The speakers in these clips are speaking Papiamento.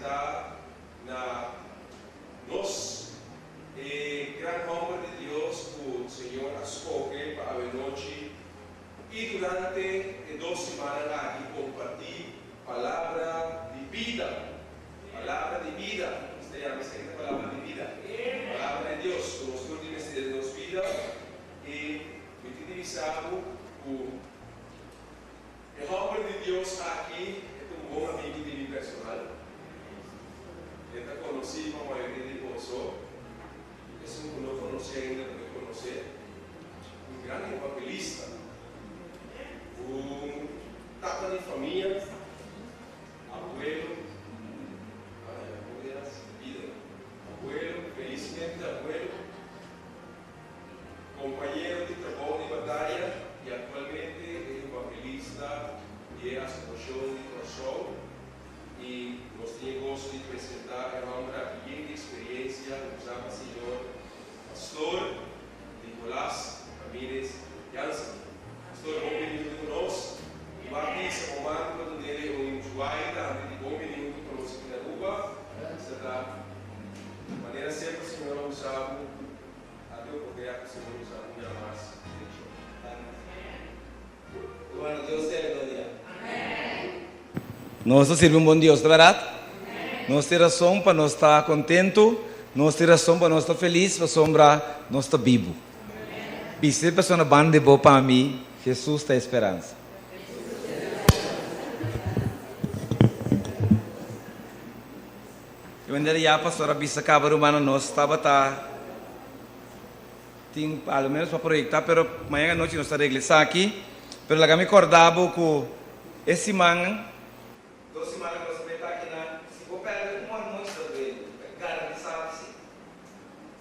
presentá na nos e gran hòmber di Dios ku Señor a skohe pa awenochi i durante e dos simannan aki kompartí palabra di bida. Palabra di bida. Nos ta yama esaki ta palabra di bida. Palabra di Dios ku nos tur tin mester den nos bida. I mi tin di bisa bo ku e hòmber di Dios aki e ta un bon amigu di mi personal. E ta konosí pa mayoria di boso. Esun ku no konosé ainda lo e konosé. Un gran evangelista, un tata di famia, abuelo, ay, abuela, bida, abuelo, felismente abuelo. Compañero di trabou di bataya y actualmente e evangelista di e Asociacion di Corsou y nos tin e goso di presenta e homber aki yen di experiencia usa pa Señor Pastor Nicolas Ramirez Jansen. Pastor bon bini hunto cu nos y wak bisa bo man pa dunele un zwaai tambe di bon bini hunto cu nos aki na Aruba. Esta ta manera semper Señor a usa bo. A te oportunidad cu Señor usa un bia mas den show. Bueno, Dios sea gloria. Nos ta sirbi un bon Dios, ta berdad? Nos tin rason pa nos ta contento, nos tin rason pa nos ta feliz pasobra nos ta bibu. Bisa e persona banda di bo pa mi, Jesus ta e speransa. E manera ya pastor a bisa caba rumannan nos tabata tin alo menos pa proyecta pero mañana anochi nos ta regla esaki pero laga mi corda bo cu e siman dos siman cu nos a meta aki nan si bo perde un anochi ta duele ta garantisa bo si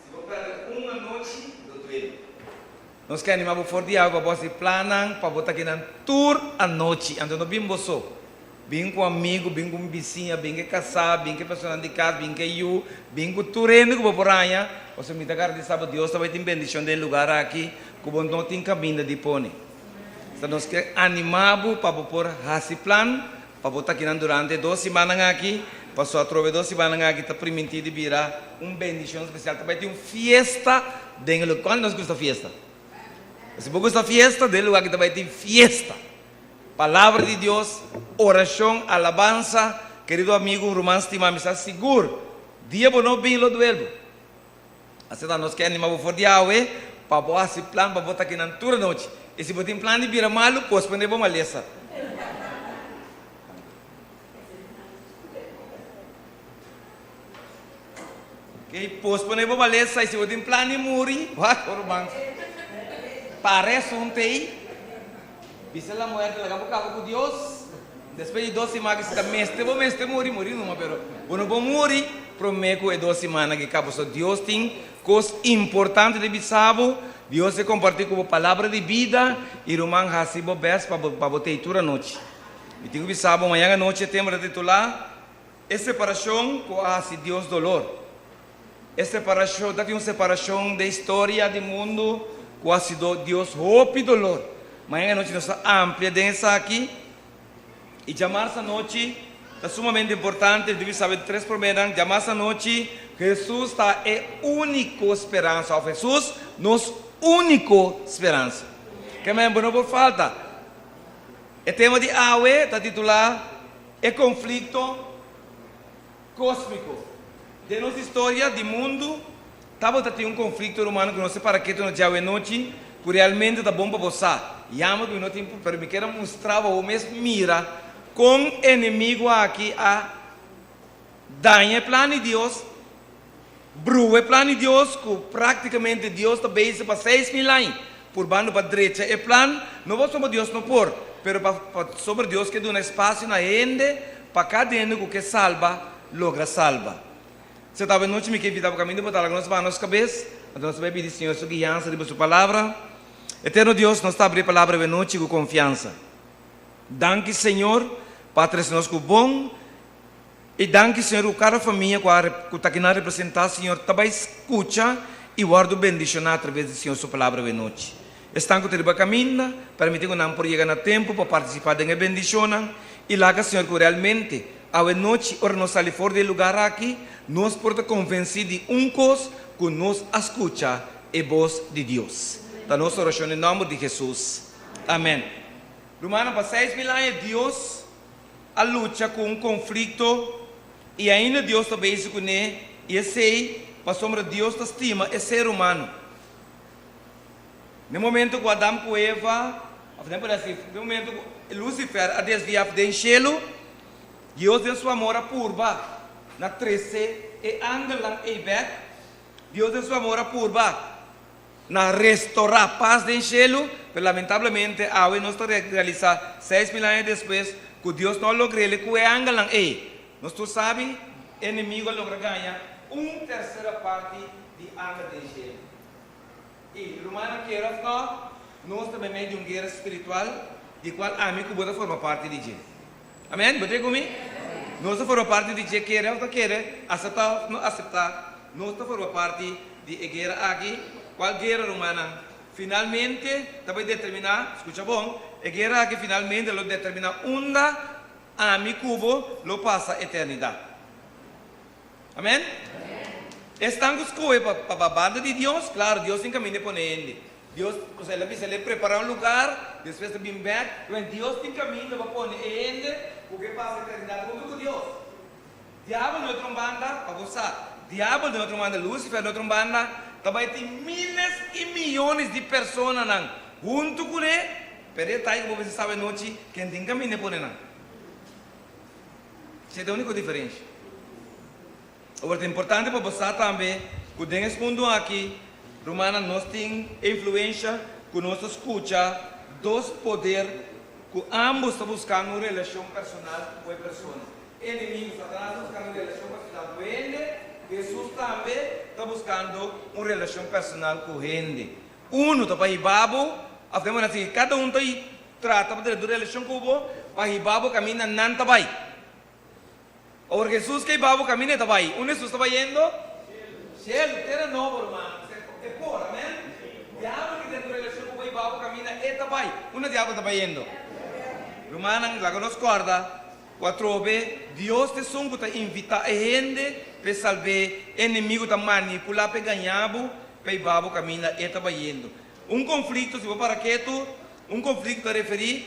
si bo perde un anochi lo duele nos ke anima bo for di awe pa bo haci plannan pa bo ta aki nan tur anochi anto no bin bo so. Bin ku amigu, bin ku un bisiña, bin ku e kasá, bin ku e personanan di kas, bin ku e yu, bin ku tur hende ku bo por haña, pasobra mi ta garantisa bo Dios ta bai tin bendishon den e lugar aki ku bo no tin kaminda di pone. Esta nos ke animá bo pa bo por hasi plan pa bo ta akinan durante e dos simannan aki, pasobra atrobe e dos simannan aki ta primintí di bira un bendishon spesial. Ta bai tin un fiesta den e lugar. Kuantu nos gusta fiesta? Si bo gusta fiesta, den e lugar aki ta bai tin fiesta. Palabra di Dios, oracion, alabansa, Querido amigo, ruman stima, mi sa sigur, dia bo no bin lo duel bo. Asina nos ke anima bo for di awe pa bo haci plan pa bo ta akinan tur anochi. Y si bo tin plan di bira malu, pospone bo malesa. Ok, pospone bo malesa y si bo tin plan di muri, wak, ruman, para e asunto ey. Bisa la muerte laga bo kaba ku Dios. Despues di dos siman ki si ta mester bo mester muri, muri numa pero bo no por muri prome ku e dos simannan ki kaba. So Dios tin kos importante di bisa bo, Dios ke komparti ku bo palabra di bida i ruman hasi bo bes pa bo pa bo tei tur anochi. Mi tin ku bisa bo mañan anochi e tema ta titulá E separashon ku a hasi Dios dolor. E separashon, ta tin un separashon den historia di mundu ku a sido Dios hopi dolor. Mañana anochi nos ta amplia den esaki i djamars anochi ta sumamente importante, mi dibi sabi tres promenan, djamars anochi Hesus ta e uniko speransa of Hesus nos uniko speransa. Ke men bo no por falta. E tema di awe ta titula E konflikto Kósmiko. Den nos historia di mundu tabata tin un konflikto rumannan ku no se para ketu na djawe nochi ku realmente ta bon pa bo sa. Yama ku mi no tin pero mi kier a mustra bo bo mes mira kon enemigu aki a daña e plan di Dios, brua e plan di Dios ku praktikamente Dios ta bezig pa 6000 aña purbando pa drecha e plan, no pasobra Dios no por, pero pa pasobra Dios ke duna espasio na hende pa kada hende ku ke salba logra salba. Se tabata nochi mi ke invita bo kaminda bo ta laga nos baha nos kabes, anto nos ta bai pidi Señor su guiansa riba su palabra. Eterno Dios, nos ta abri e palabra awe nochi ku konfiansa. Danki Señor pa a trese nos ku bon I danki Señor ku kada famia ku a ku ta kinan representá Señor ta bai skucha i wòrdu bendishoná atraves di Señor su palabra awe nochi. Esnan ku ta riba kaminda, permití ku nan por yega na tempu pa partisipá den e bendishonnan i laga Señor ku realmente. Awe nochi, ora nos sali for di e lugar aki, nos por ta konvensí di un kos, ku nos a skucha e bos di Dios. Ta nos orashon den nòmber di Hesus. Amèn. Rumannan, pa 6000 aña Dios a lucha ku un konflikto i ainda Dios ta bezig kuné, i esei pasobra Dios ta stima e ser humano. Na e momento ku Adam ku Eva, òf nan por hasi, na e momento ku Lucifer a desviá den shelu, Dios den su amor a purba na trese e angelnan ei bèk. Dios den su amor a purba na restorá pas den shelu, pero lamentablemente awe nos ta realisá 6000 aña despues ku Dios no a logr'el ku e angelnan ei. Nos tur sabi, e enemigu a logra gaña un tersera parti di angel den shelu. I, rumannan, kier òf nò, nos ta meimei di un guera spiritual di kual ami ku bo ta forma parti di dje. Amèn? Bo ta ku mi? Nos ta forma parti di dje, kere òf no kere, aseptá òf no aseptá, nos ta forma parti di e guera aki. Kual guera, rumannan? Finalmente ta bai determiná, skucha bon, e guera aki finalmente lo determiná unda ami ku bo lo pasa eternidat. Amen? Esnan ku skohe pa pa banda di Dios, klaro, Dios tin kaminda e pone hende. Dios, osea, el a bisa, el a prepará un lugar, despues ta bin bèk. Bueno, Dios tin kaminda pa pone e hende ku ke pasa eternidat huntu ku Dios. Diabel den otro un banda, pa bo sa, diabel den otro un banda, Lucifer den otro un banda, ta bai tin miles i miyones di personanan huntu kuné, pero e detaye ku bo mester sabi anochi, ken tin kaminda e pone nan. Esei ta e úniko diferensha. Awor ta importante pa bo sa tambe ku den es mundu aki, rumannan, nos tin e influensha ku nos ta skucha dos poder ku ámbos ta buskando un relashon personal ku e persona. E enemigu, Satanas, ta buskando un relashon personal ku hende, Hesus tambe ta buskando un relashon personal ku hende. Unu ta pa hiba bo, òf den manera sigui, kada un ta Trata pa drenta un relashon ku bo pa hiba bo kaminda nan ta bai. Awor Hesus ke hiba bo kaminda e ta bai. Unda Hesus ta bayendo? Shelu, tera nobo, rumannan. E por, amen? Diabel ke drenta un relashon ku bo hiba bo kaminda e ta bai. Unda diabel ta bayendo? Rumannan, laga nos kòrda ku atrobe Dios ta esun ku ta invitá e hende pa e salb'é. E enemigu ta manipulá pa e gañá bo pa hiba bo kaminda e ta bayendo. Un konflikto, si bo para ketu, un konflikto ta referí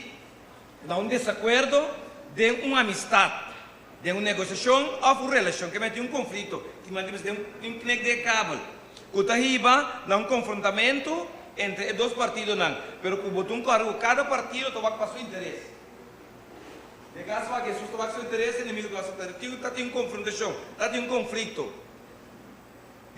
na un desakuerdo den un amistat, den un negosiashon òf un relashon. Ke mester tin un konflikto, tin mester tin un knek den e kabel ku ta hiba na un konfrontamentu entre e dos partidonan, pero ku bo ta un kòrda ku kada partido ta wak pa su interes. Den kaso aki Hesus ta wak su interes, e enemigu ta wak su interes. Ta tin un konfrontashon, ta tin un konflikto.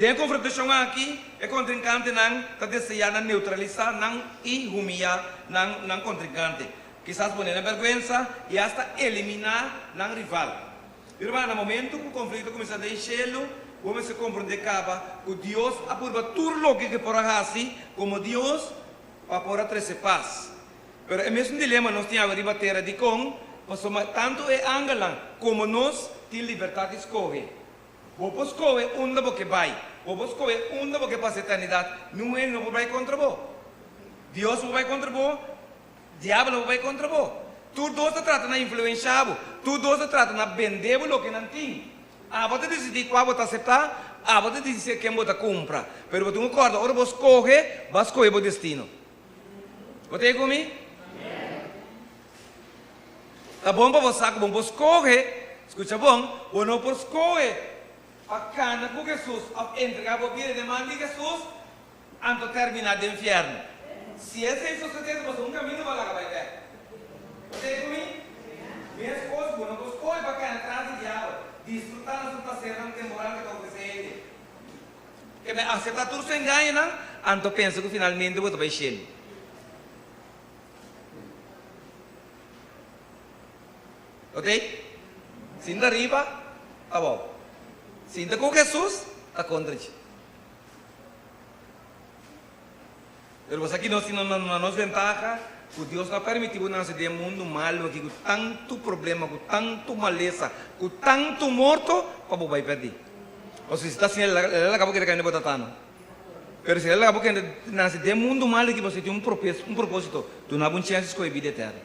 Den e konfrontashon aki, e kontrinkantenan ta deseá na neutralisá nan i humiyá nan nan kontrinkante, kisas pone na bèrgwensa i asta eliminá nan rival. Hermano, na momentu ku konflikto kuminsá den shelu, bo mester komprondé kaba ku Dios a purba tur loke ku e por a hasi komo Dios pa por a trese pas. Pero e mesun dilema nos tin awe riba tera. Dikon? Pasobra tantu e angelnan komo nos tin libertat di skohe. Bo por skohe unda bo ke bai. Bo por skohe unda bo ke pasa eternidat. Niun hende no por bai kontra bo. Dios no por bai kontra bo, diabel no por bai kontra bo. Tur dos ta trata na influensha bo. Tur dos ta trata na bende bo loke nan tin. Abo ta disidí kua bo ta aseptá, abo ta disidí ken bo ta kumpra. Pero bo tin ku kòrda, ora bo skohe, bo a skohe bo destino. Bo ta ei ku mi? Ta bon pa bo sa ku bo por skohe, skucha bon, bo no por skohe pa kana ku Hesus òf entregá bo bida den man di Hesus anto terminá den fièrnu. Si esei sosodé, bo sa un kaminda bo a laga bai bèk. Bo ta ei ku mi? Meskos, bo no por skohe pa kana tras di diabel, disfrutá na su plasernan temporal ku e ta ofresé hende. Ke men aseptá tur su engañonan anto pensa ku finalmente bo ta bai shelu. Ok? Sinta riba, abou. Sinta ku Hesus, ta kontra dje. Pero bo sa ki nos tin na nos bentaha? Ku Dios no a permití bo nase den e mundu malu aki ku tantu problema, ku tantu malesa, ku tantu morto pa bo bai pèrdí. Pasobra si ta asina, el a laga bo keda kaminda bo tata no. Pero si el a laga bo kende nase den mundu malu aki pasobra tin un propósito, duna bo un chèns di skohe bida eterno.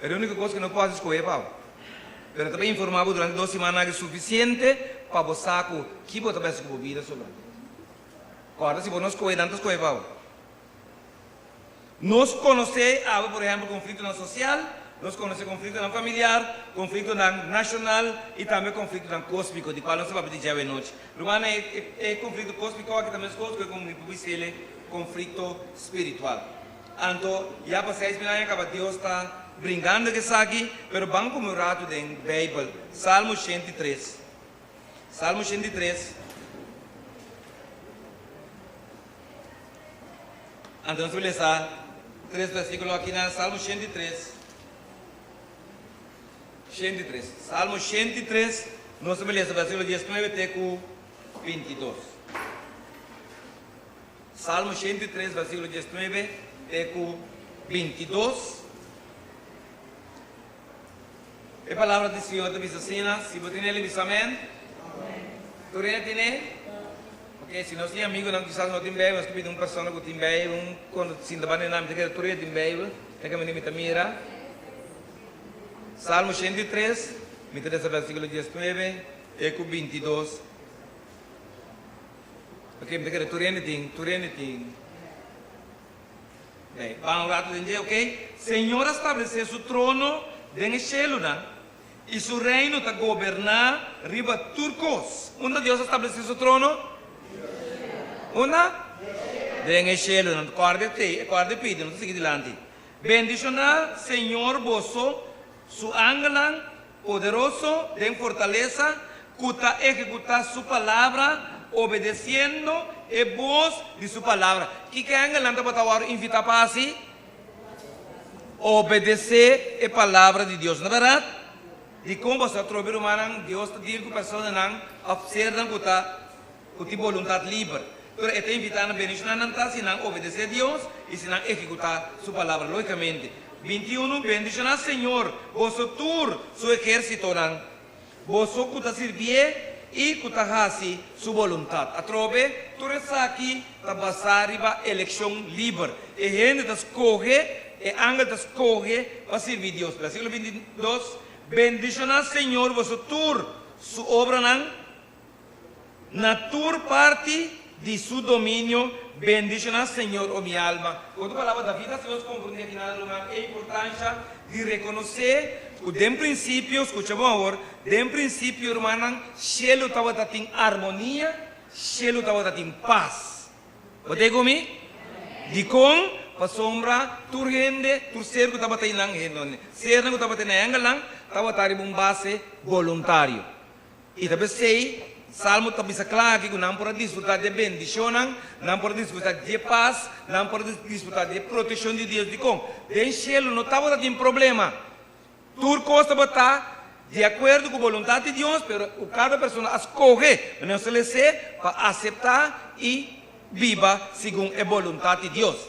Pero e úniko kos ku no por hasi skohe pa bo. Pero ta bai informá bo durante dos simannan aki sufisiente pa bo sa ku ki bo ta bai hasi ku bo bida sobrá. Kòrda si bo no skohe, nan ta skohe pa bo. Nos konosé awe por ehèmpel konfliktonan sosial, nos konosé konfliktonan familiar, konfliktonan nashonal i tambe konfliktonan kósmiko, di kual nos ta papia di dje awe nochi. Rumannan, e e konflikto kósmiko aki ta meskos ku e ku mi por bis'el konflikto spiritual. Anto, ya pa 6000 aña kaba Dios ta bringando ku esaki, pero ban kume un ratu den Beibel, Salmo 103. Salmo 103. Anto nos ta lesa tres versíkulo aki na Salmo 103. 103. Salmo 103, nos ta lesa versíkulo 19 te ku 22. Salmo 103, versíkulo 19 te ku 22. E palabra di Señor ta bisa asina, si bo tene el bisa amen. Tur hende tene? Ok, si nos tin amigunan kisas no tin Bijbel, nos ta pidi un persona ku tin Bijbel, un kono sinta banda di nan, mi ta kere tur hende tin Bijbel, e kaminda mi ta mira. Salmo 103, mi ta lesa versíkulo 19 te ku 22. Ok, mi ta kere tur hende tin, tur hende tin. Bay, ban un ratu den dje, ok. Señor a stablesé su trono den e shelunan, i su reino ta goberná riba tur kos. Unda Dios a stablesé su trono? Unda? Den e shelunan. Kòrda te, kòrda e pidi, no ta sigui dilanti. Bendishoná Señor boso, su angelnan poderoso den fortalesa, ku ta ehekutá su palabra, obedesiendo e bos di su palabra. Kiko e angelnan tabata wòrdu invitá pa hasi? Obedesé e palabra di Dios. No bèrdat? Dikon boso a trobe, rumannan? Dios ta dil ku personanan òf sernan ku ta ku tin boluntat liber. Pero e ta invitá nan bendishoná nan ta si nan obedesé Dios i si nan ehekutá su palabra. Lógikamente. 21, Bendishoná Señor, boso tur su ehérsitonan, boso ku ta sirbié i ku ta hasi su boluntat. Atrobe, tur esaki ta basá riba elekshon liber. E hende ta skohe, e angel ta skohe pa sirbi Dios. Versíkulo 22, Bendishoná Señor, boso tur su obranan. Na tur parti di su dominio, bendiciona Señor, o mi alma. Cu otro palabra, David a haci nos comprende aki na ruman e importancia di reconoce cu den principio, scucha bon awor, den principio, rumannan, cielo tabata tin armonia, cielo tabata tin paz. Bo ta cu mi? Dicon? Pasobra tur hende, tur ser cu tabata einan, sernan cu tabata na e angelnan, tabata riba un base boluntario. I ta p'esei, Salmo ta bisa kla aki ku nan por a disfrutá di e bendishonnan, nan por a disfrutá di e pas, nan por a disfrutá di e protekshon di Dios. Dikon? Den shelu no tabata tin problema. Tur kos tabata di akuerdo ku boluntat di Dios, pero ku kada persona a skohe, manera nos ta les'é, pa aseptá i biba segun e boluntat di Dios.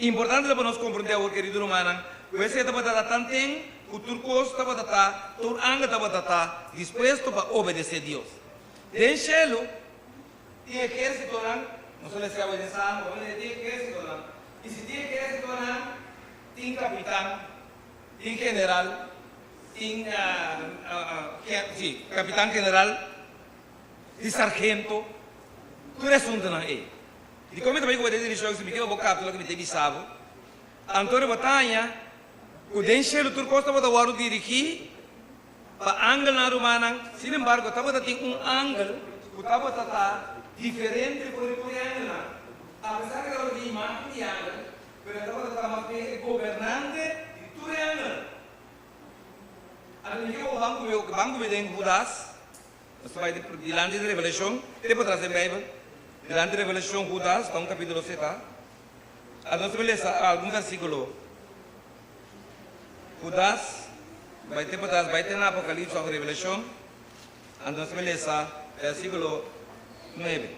Importante ta pa nos komprendé awor, kerido rumannan, ku esei tabata ta tanten ku tur kos tabata ta, tur angel tabata ta dispuesto pa obedesé Dios. Den shelu tin ehérsitonan, nos ta lesa awe den Salmo, pa mira tin ehérsitonan, i si tin ehérsitonan, tin kapitan, tin general, tin, sí, kapitan general, tin sargento, tur e asuntunan ei. Dikon mi ta bai ku bo den dirishon si mi ke pa bo kapta loke mi ta bisa bo? Anto bo ta haña ku den shelu tur kos tabata wòrdu dirigí pa angelnan rumannan. Sin embargo, tabata tin un angel ku tabata ta diferente for di tur e angelnan. Apesar ku e tabata tin imágen di angel, pero e tabata ta mas bien e gobernante di tur e angelnan. Anto mi ke pa bo ban ku mi, ban ku mi den Hudas. Nos ta bai dilanti di Revelashon, te patras den Beibel, dilanti Revelashon, Hudas, ta un kapítulo seta. Anto nos ta bai lesa algun versíkulo. Hudas, bai te patras, bai te na Apokalipsis òf Revelashon, anto nos ta bai lesa versíkulo 9.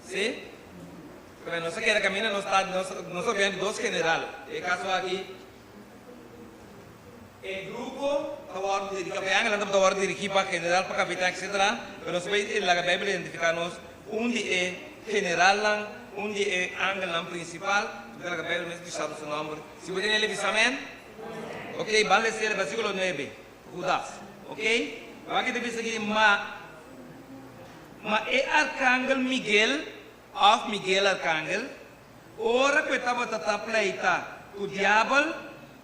Sí? Pero nos a keda kaminda nos ta, nos, nos ta di dos general. E kaso aki, e grupo ta wòrdu dirigí, òf e angelnan tabata wòrdu dirigí pa general, pa kapitan, etsetera. Pero nos bai laga Beibel identifiká nos un di e generalnan, un di e angelnan prinsipal. Mi ta laga Bijbel mes bisa bo su nomber. Si bo tene el bisa amen. Ok, ban lesa el versiculo nuebe. Judas. Ok, wak e ta bisa aki, Ma, ma e arkangel Miguel, of Miguel arkangel, ora ku e tabata ta pleita ku diabel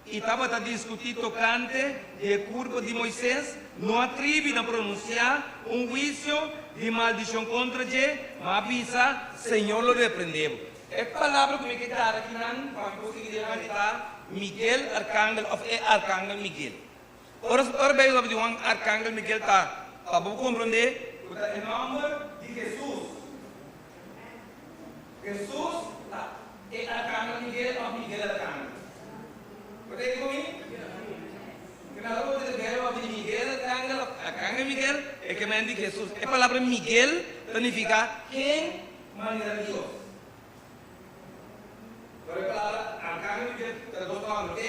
i tabata diskutí tokante di e kurpo di Moises, no a tribi na pronunsiá un huisio di maldishon kontra dje, ma a bisa, Señor lo reprendé bo. E palabra ku mi ke gara akinan pa mi por sigui dilanti ta Miguel Arkangel òf e Arkangel Miguel. Ora ora Beibel papia di un Arkangel Miguel ta pa bo komprondé ku ta e nòmber di Hesus. Hesus ta e Arkangel Miguel òf Miguel Arkangel. Bo ta ku mi? Ke nan ora bo ta Beibel papia di Miguel Arkangel òf Arkangel Miguel e ke men di Hesus. E palabra Miguel ta nifiká ken Manera Dios. Pero e palabra Arcángel Miguel ta dos nòmber, ok?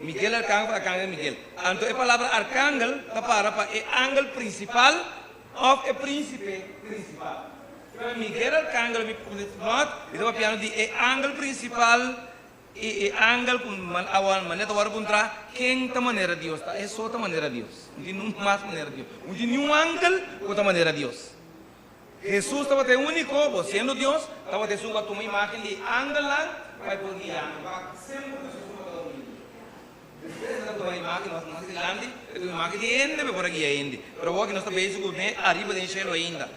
Miguel Arcángel of Arcángel Miguel. Anto e palabra Arcángel ta para pa e angel prinsipal òf e prínsipe prinsipal. Pero Miguel Arcángel mi nòt mi ta papiando di e angel prinsipal i e angel ku awan manera ta wòrdu puntrá ken ta manera Dios. Ta e so ta manera Dios. No tin nunka mas manera Dios. No tin niun angel ku ta manera Dios. Hesus tabata e úniko, bo siendo Dios, tabata esun ku a tuma imágen di e angelnan pa e por guia nan. Wak, semper ku Hesus tabata humilde. Despues el a tuma imágen, nos mas dilanti, el a tuma imágen di hende pa e por a guia hende. Pero awor ku nos ta bezig ku ne ariba den shelu ainda.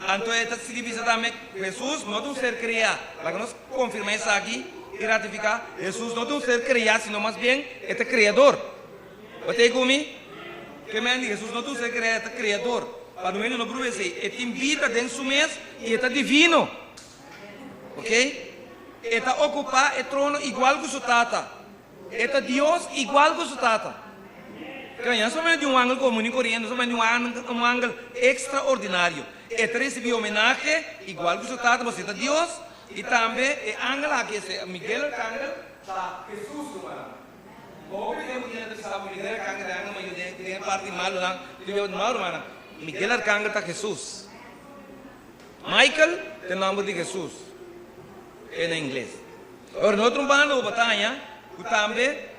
Anto e ta sigui bisa tambe ku Hesus no ta un ser kreá. Laga nos konfirmá esaki i ratifiká, Hesus no ta un ser kreá, sino mas bien e ta Kreador. Bo ta ei ku mi? Ke men di Hesus no ta un ser kreá, e ta Kreador. Pa no hende no prueba esei. E tin bida den su mes i e ta divino. Ok? E ta okupá e trono igual ku su Tata. E ta Dios igual ku su Tata. Ke men, no solamente di un angel komun i koriente, no solamente di un angel ekstraordinario. E ta risibí homenahe igual ku su Tata, pasobra e ta Dios. I tambe e angel aki, ese Miguel Arkangel, ta Hesus, rumannan. Hopi tempu tin a bisa bo Miguel Arkangel ta angel mayor den e parti malunan di Dios. No, rumannan, Miguel Arkangel ta Hesus. Michael ta e nomber di Hesus na ingles. Ora na otro banda bo ta haña ku tambe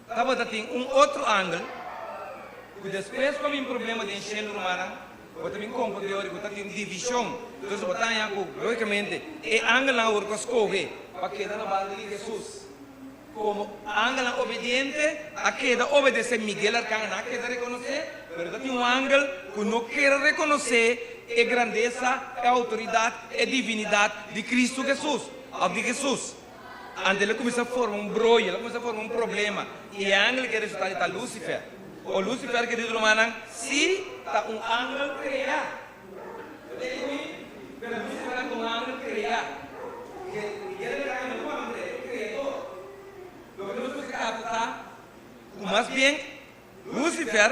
tabata tin un otro angel ku despues ku a bin problema den shelu, rumannan, bo ta bin komprende ora ku ta tin divishon. Entonces bo ta haña ku logikamente e angelnan awor ku a skohe pa keda na banda di Hesus. Komo angelnan obediente a keda obedesé Miguel Arkangel, nan a keda rekonosé, pero ta tin un angel ku no ker a rekonosé e grandesa, e outoridat, e divinidat di Kristu Hesus, òf di Hesus. Anto el a kuminsá forma un broyo, el a kuminsá forma un problema, i e angel ke resultá di ta Lusifer. O Lusifer, kerido rumannan, sí ta un angel kreá. Pero Lucifer ta un angel creá. Miguel Arcángel no ta un angel creá, e ta un creador. Loke nos mester capta ta cu mas bien Lucifer,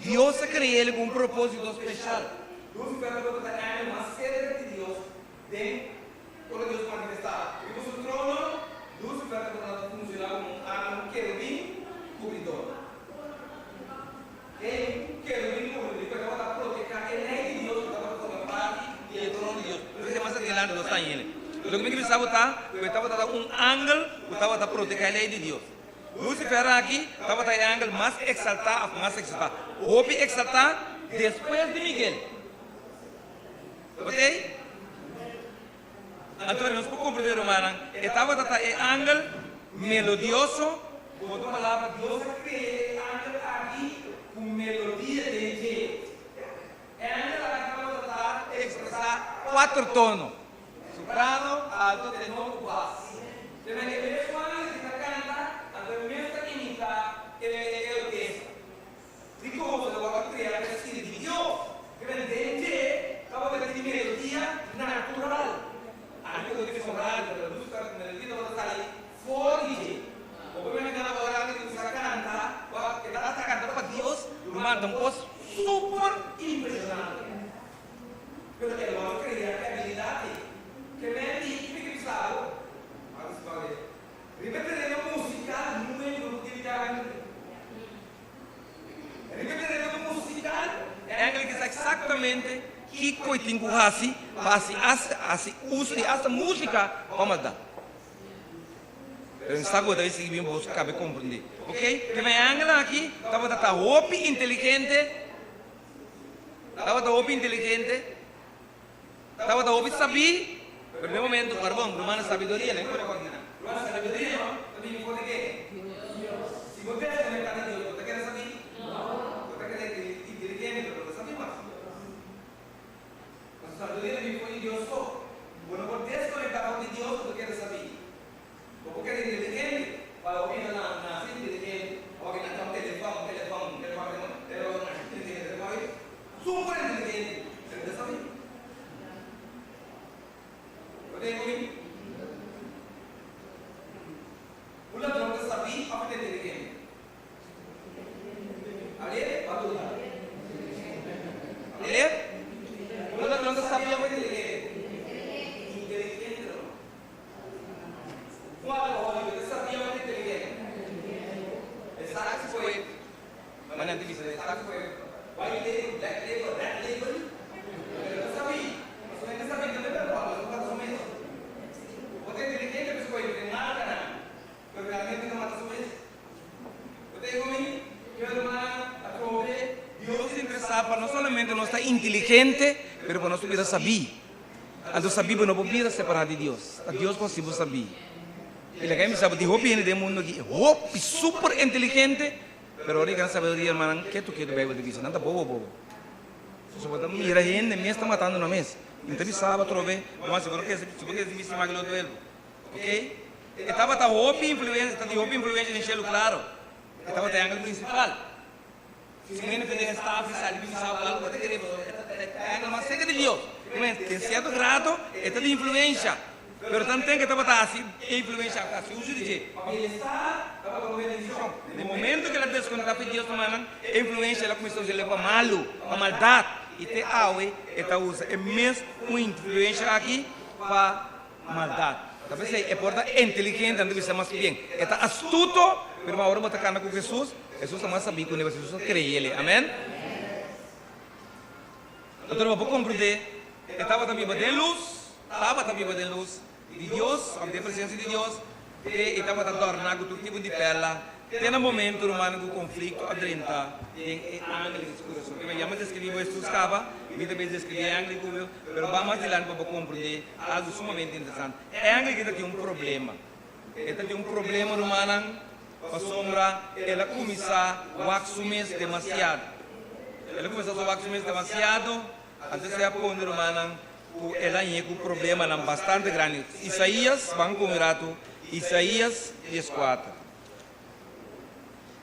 Dios a crea el cu un proposito special. Lucifer tabata ta e angel mas cerca di Dios den ora Dios manifestaba riba su trono. Lucifer tabata ta funciona como un angel, un kerubin cubridor. E kerubin kubridor ku tabata proteká e lei di Dios ku tabata forma parti di e trono di Dios. Lo esei mas adelante nos ta hañ'el. Loke mi ke bisa bo ta ku e tabata ta un angel ku tabata proteká e lei di Dios. Lucifer aki tabata e angel mas eksaltá òf mas eksaltá, hopi eksaltá despues di Miguel. Tabata ei? Anto nos por comprende rumannan, e tabata ta e angel melodioso, cu otro palabra Dios a crea e angel aki cu melodia den dje. E angel aki tabata ta expresa cuatro tono, soprano, alto, tenor cu bas. Te mende e mes angel ki ta canta, anto e mes ta imita e orkesta. Dikon bo ta wòrdu kreá pa e spiritu di Dios? Kende den dje tabata tin melodia natural. Ami ku ta bisa radio, pero lus ta melodia tabata sali for di dje. Bo por imaginá ora ami ta kuminsá kanta, wak e tabata kanta pa Dios, ruman, ta un kos super impreshonante. Pero el wòrdu kreá ku e abilidat ei. Ke men di, ki mi ke bisa bo? Riba e tereno musikal, niun hende no por kere kanta. Riba e tereno musical, e angel ke sa exactamente kico e tin cu haci pa haci hasi uso di hasta musica pa maldad. Pero mi sa ku bo ta sigui bin boso kabe komprendé. Ok? Ke men angelnan aki tabata ta hopi inteligente, tabata hopi inteligente, tabata hopi sabí, pero den momento, parbon, rumannan, sabiduria, nan kore konta nan. Rumannan, sabiduria no ta bini for di ke? Si bo deskonektá di Dios, bo ta keda sabí? Bo ta keda inteligente, pero bo ta sabí mas. Pasobra sabiduria ta bini for di Dios so. Bo no por deskonektá for di Dios pa bo keda sabí. Bo por keda inteligente, pa bo bira na nase inteligente, awor ki nan ta un telefòn, un telefòn, un telefòn, un telefòn, masha inteligente, telefòn ei super inteligente, pero bo ta sabí. Bo ta ku mi? Un ladron ta sabí òf e ta inteligente? Ale, bo a duda. Ale, un ladron ta sabí òf e ta inteligente? Inteligente no. Un alkohóliko ta sabia òf inteligente? E sa ku skohe, ma nan ta bisa e sa ku skohe white label, black label, red label, pero e ta sabí. Pasobra e ta sabí tambe pa alkohòl, pasobra ta mata su mes. Bo ta inteligente pa skohe entre markanan, pero realmente ta mata su mes. Bo ta e ku mi? Mi hermana, atrobe Dios ta interesá pa no solamente nos ta inteligente, pero pa nos por bira sabí. Anto sabí bo no por bira separá di Dios. Ta Dios ku hasi bo sabí. I laga mi bisa bo, tin hopi hende den mundu aki, hopi super inteligente, pero ora di gana sabiduria, hermannan, ketu ketu Beibel ta bisa, nan ta bobo bobo. Pasobra bo ta mira hende mes ta matando nan mes. Mi ta bisa bo atrobe, ruman, si bo no kere, si bo kere bisti mas lo duel bo. Ok? E tabata hopi influensia, ta tin hopi influensia den shelu, klaro. E tabata e angel prinsipal. Si un hende pende den staf di sali bin bisa bo algu, bo ta kere pasobra e ta e angel mas serka di Dios. Amen. Den sierto grado e ta di influensha, pero tanten ku e tabata hasi e influensha a hasi uso di dje. Pa bienestar tabata un bendishon. Den momento ku el a deskonektá for di Dios rumannan, e influensha el a kuminsá usa el pa malu, pa maldat. I te awe e ta usa e mes un influensha aki pa maldat. Ta p'esei e por ta inteligente, nan ta bisa mas bien e ta astuto, pero ma ora bo ta kanda ku Hesus, Hesus ta mas sabí ku ne, pasobra Hesus a kree el. Amen. Anto bo por komprendé, e tabata biba den lus, tabata biba den lus di Dios, òf den presensia di Dios, te e tabata dòrná ku tur tipo di pèrla, te na momento, rumannan, ku konflikto a drenta den e angel di su kurason. Kema yama deskribí bo Hesus kaba, mi ta bin deskribí e angel ku bo, pero ban mas dilanti pa bo komprendé Algu sumamente interesante. Engel ki ta tin un problema. E ta tin un problema, rumannan, pasobra el a kuminsá wak su mes demasiado. El a kuminsá sa wak su mes demasiado, antes e a pone, rumannan, ku el a hañ'é ku problemanan bastante grandi. Isaías, ban ku un ratu, Isaías dieskuater.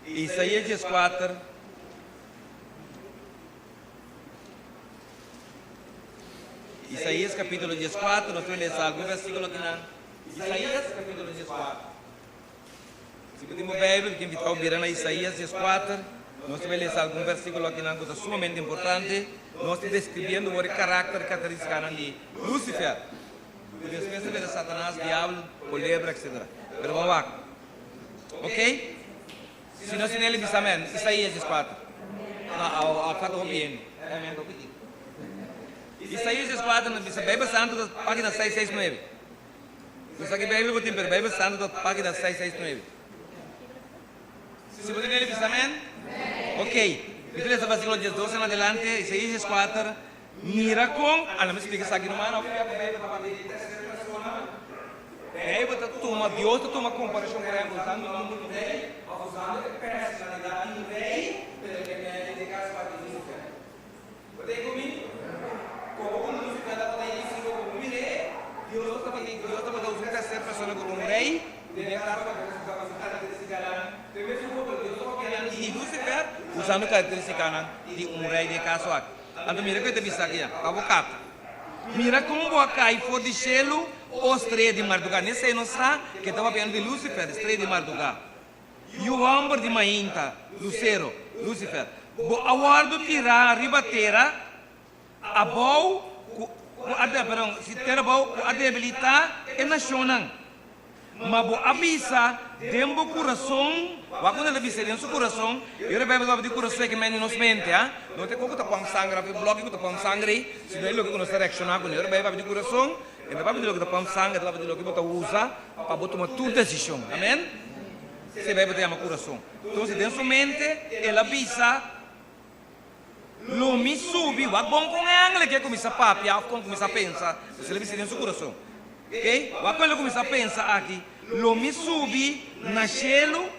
Isaías dieskuater. Isaías capítulo dieskuater, nos ta lesa algun versículo akinan. Isaías capítulo dieskuater. Si bo tin bo Bijbel, mi ta invitá bo bira na Isaías dieskuater. Nos ta bai lesa algun versículo akinan ku ta sumamente importante. Nos ta describiendo wor e karakter, karakterístikanan di Lucifer, ku despues ta bira Satanas, Diabel, Kolebra, etcetera. Pero ban wak. Ok? Si nos tin el bisa amen. Isaías dieskuater. No, a falta hopi hende. Amen hopi tin. Isaías dieskuater nos bisa Bijbel Santu ta página seis seis nuebe. No sa ki Bijbel bo tin pero Bijbel Santu ta página seis seis nuebe. Si bo tin el bisa amen. Ok. Mi ta lesa versíkulo diesdos en adelante, Isaías dieskuater. Mira kon, a lo mi splika esaki ruman, hopi bia ku Beibel ta papia di terser persona. Beibel ta tuma, Dios ta tuma komparashon, por ehèmpel, usando e nòmber di rei òf usando e personalidat di un rei, pero e mei den e kaso aki Lucifer. Bo ta ei ku mi? Komo ku Lucifer tabata ei sigo ku mi mir'é, Dios tabata, Dios tabata usa un terser persona ku ta un rei, den e kaso aki ta usa karakteristikanan den mesun forma Dios ta papiando di Lucifer usando karakteristikanan di un rei den e kaso aki. Anto mira ku e ta bisa aki ya, pa bo kapta. Mira kon bo a kai for di shelu, o strea di mardugá. Nesei nos sa ku e ta papiando di Lucifer, strea di mardugá. Yu hòmber di mainta, lusero, Lucifer. Bo a wòrdu tirá riba tera abou ku a, perdon, si tera abou ku a debilitá e nashonnan. Ma bo a bisa den bo kurason, wak unda el a bisa den su kurason, i ora Beibel papia di kurason e ke mende nos mente, ha? No ta e kon ku ta pòmp sanger òf e blòki ku ta pòmp sanger ei, sino e loke ku nos ta reakshoná kuné. Ora Beibel papia di kurason, E no ta papia di loke ta pump sanger, e ta papia di loke bo ta usa pa bo tuma tur desishon. Amen? Esei Beibel ta yama kurason. Entonces, den su mente el a bisa, Lo mi subi. Wak bon kon e angel aki a kuminsá papia òf kon kuminsá pensa. Pues el a bisa den su kurason. Oke? Wak kon el a kuminsá pensa aki, Lo mi subi na shelu,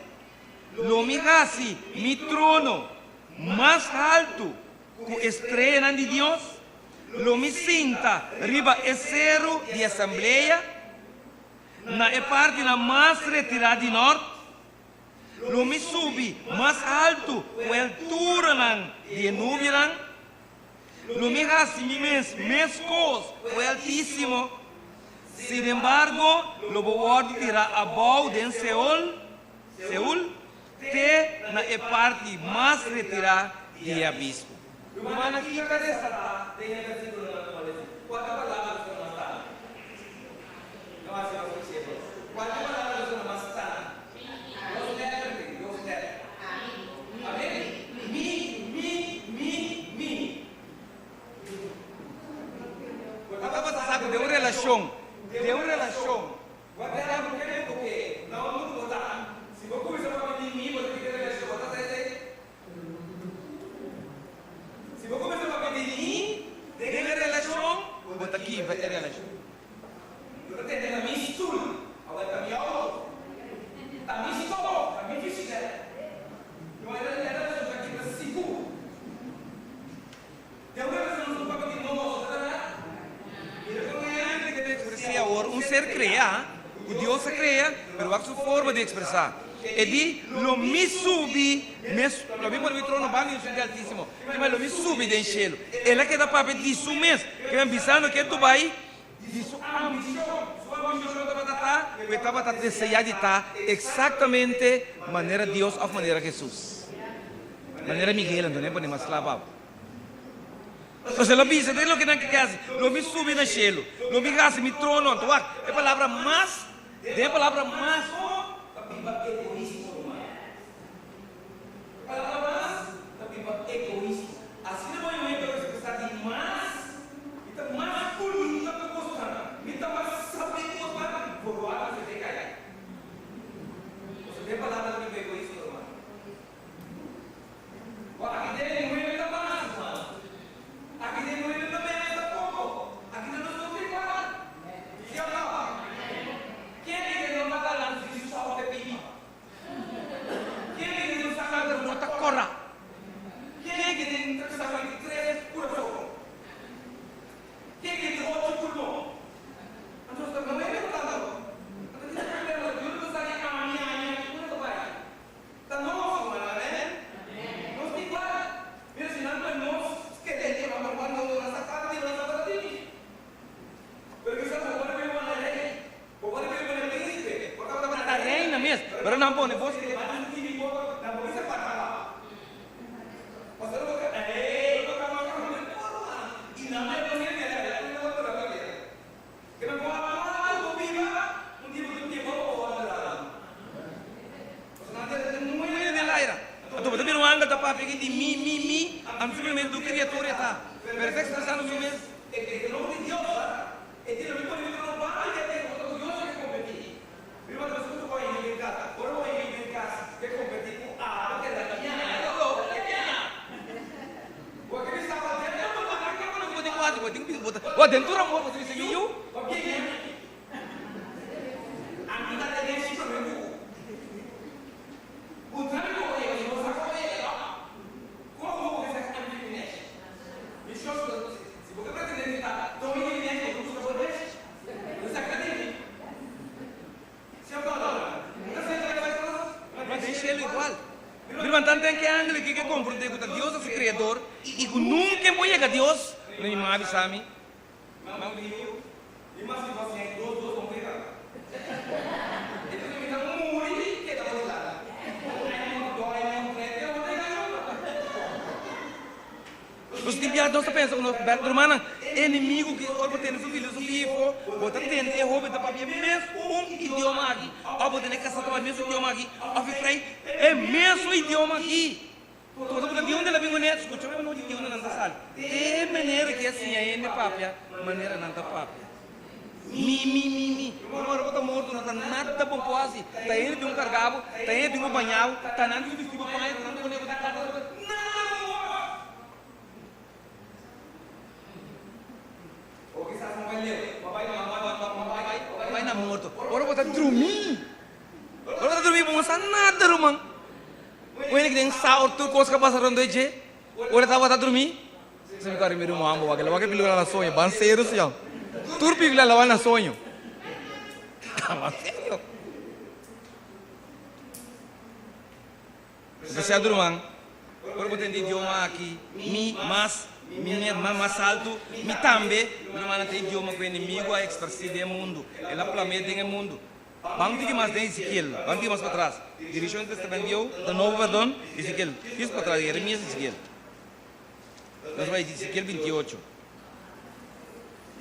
lo mi hasi mi trono mas haltu ku e streanan di Dios, lo mi sinta riba e seru di asamblea, na e partinan mas retirá di nòrt. Lo mi subi mas haltu ku e alturanan di e nubianan. Lo mi hasi mi mes meskos ku e Altísimo. Sinembargo, lo bo wòrdu tirá abou den Seol, Seul, te na e parti mas retirá di e abismo. Rumannan, kiko ta resaltá den e versíkulonan ku bo a lesa? Kua ta palabra ku ta mas tantu? No hasi nos klisé bos. Kua ta palabra ku ta mas tantu? Dos lèter tin, dos lèter. Amén? Mi, mi, mi, mi. Bo tabata sa ku den un relashon, den un relashon, bo a tene algu ke ku ke, na un mundu bo ta. Si bo kuminsá papia di mi, bo ta kita relashon, bo ta sa esei? Si bo kuminsá papia di mi den e relashon, bo ta kibra e relashon. Bo ta tende na mi stul, awor ta mi outo, ta mi stop, ta mi bisikleta. No e relashon ta kibra sigur. Den un relashon nos no papia di nos, ta bèrdat? Mira kon e hende ke ta ekspres'é awor, un ser kreá, ku Dios a krea, pero wak su forma di ekspresá. E di, Lo mi subi mes, lo mi pone mi trono banda di un sitio altísimo, kema lo mi subi den shelu. El a keda papia di su mes, kema bisando ke tu bai di su ambishon. Su ambishon tabata ta ku e tabata deseá di ta eksaktamente manera Dios òf manera Hesus. Manera Miguel, anto no e pone mas kla pa bo. Pues el a bisa, Den loke nan ke hasi, lo mi subi na shelu, lo mi hasi mi trono. Anto wak, e palabra mas, den e palabra mas ta biba egoismo, ruman. E palabra mas ta biba egoismo. Asina bo e ta expresa di mas, mi ta mas bunita ku bosonan, mi ta mas sabi ku bosonan, por wak boso te kai. Pasobra den e palabra ta biba egoismo, ruman. Bo aki den e nuebe ta mas, ruman. Aki den nuebe ta menos tampoco. Aki den nos tur ta igual. Si of no? Ken di den no ta ganan si su sawa ta pidi? Ken di den no sa ku no ta kora? Ken di den ta sa ku tin tres kurason? Ken di den ocho pulmon? Anto nos ta nuebe ta tanto. Anto ki ta problema? Dios no ta sa di ami, ami, ami. Unda ta bai? Ta nos, rumannan, amen? Nos ta igual. Mira, si nan pone nos skelento na normal, nos lo na sa kada di nos tabata tini. Pero kisas bo por a biba manera rei, bo por a biba manera príncipe, bo tabata manera reina mes, pero nan pone bo skelento nan tini bo, nan por bisa para pa. Pasobra bo ta, ey, bo ta maka hende por, ruman, i nan ta pone mira, mira, mira, mira, mira, mira. Keda bo a cuanto bo biba un tipo di tiempo pa bo wòrdu rami. Pasobra nan ta den muelle den laira. Anto bo ta bira un angel ta papia aki di mi, mi, mi, anto simplemente tur criatura e ta. Pero e ta expresando su mes. E e nomber di Dios, ta. E tin lo mi pone mi trono banda di e tempo, pasobra cu Dios a ke competi. Mi manda boso cu tur oi den cas. Ora bo oi den cas ke competi cu abo ke ta ña, lo ke ña. Bo a ke bisa bo den tur amor bo tin cu haci, bo tin cu bisa bo ta, bo den tur amor bo ta bisa mi yu, bo ke ña. Ami ta tene shi prome cu bo. Puntra mi con oi, pasobra bo sa con oi e ta. Con bo bo ke sa cu ami tin mi neshi? Mi shos, si bo ke pretende di ta doño di mi neshi, bo ta busca bo neshi. Den shelu igual. Mi ruman tanten ke angel aki ke komprondé ku ta Dios ta su Kreador i ku nunka e por yega Dios, mi mama a bisa mi, Nos tin biaha nos ta pensa ku nos rumannan enemigu ki ora bo tende su filosofia afó, bo ta tende e hoben ta papia mes un idioma aki, òf bo tende e kasá ta papia mes un idioma aki, òf e frei e mesun idioma aki. Bo ta puntra di unda el a bin kuné? Skucha mi anochi di unda nan ta sali. Te e manera ki a siña hende papia manera nan ta papia. Mi, mi, mi, mi. Ora ora bo ta morto no ta nada bon por hasi. Ta hende tin ku karga bo, ta hende tin ku baña bo, ta nan tin ku bisti bo paña, ta nan tin ku pone bo den kama, nada bon por hasi. O kisas bo bai leu, bo bai bo bai na morto. Ora bo ta drumí, ora bo ta drumí bo no sa nada ruman. Un hende ki den sa or tur kos ka pasa rondó dje, ora e tabata drumí. Si mi kore mi ruman bo wak, el a wak e pelikula na soño, ban serio siñor. Tur pelikula el a wak na soño. Ban serio. Especial ruman, ora bo tende idioma aki, mi mas, mi mas mas altu, mi tambe, mi rumannan ta idioma ku enemigu a eksparsí den e mundu, el a plam'é den e mundu. Ban tiki mas den Ezekiel, ban tiki mas patras, dirishon di Testament Bieu, di Nobo perdon, Ezekiel, kis patras, Jeremias, Ezekiel. Nos bai Ezekiel 28.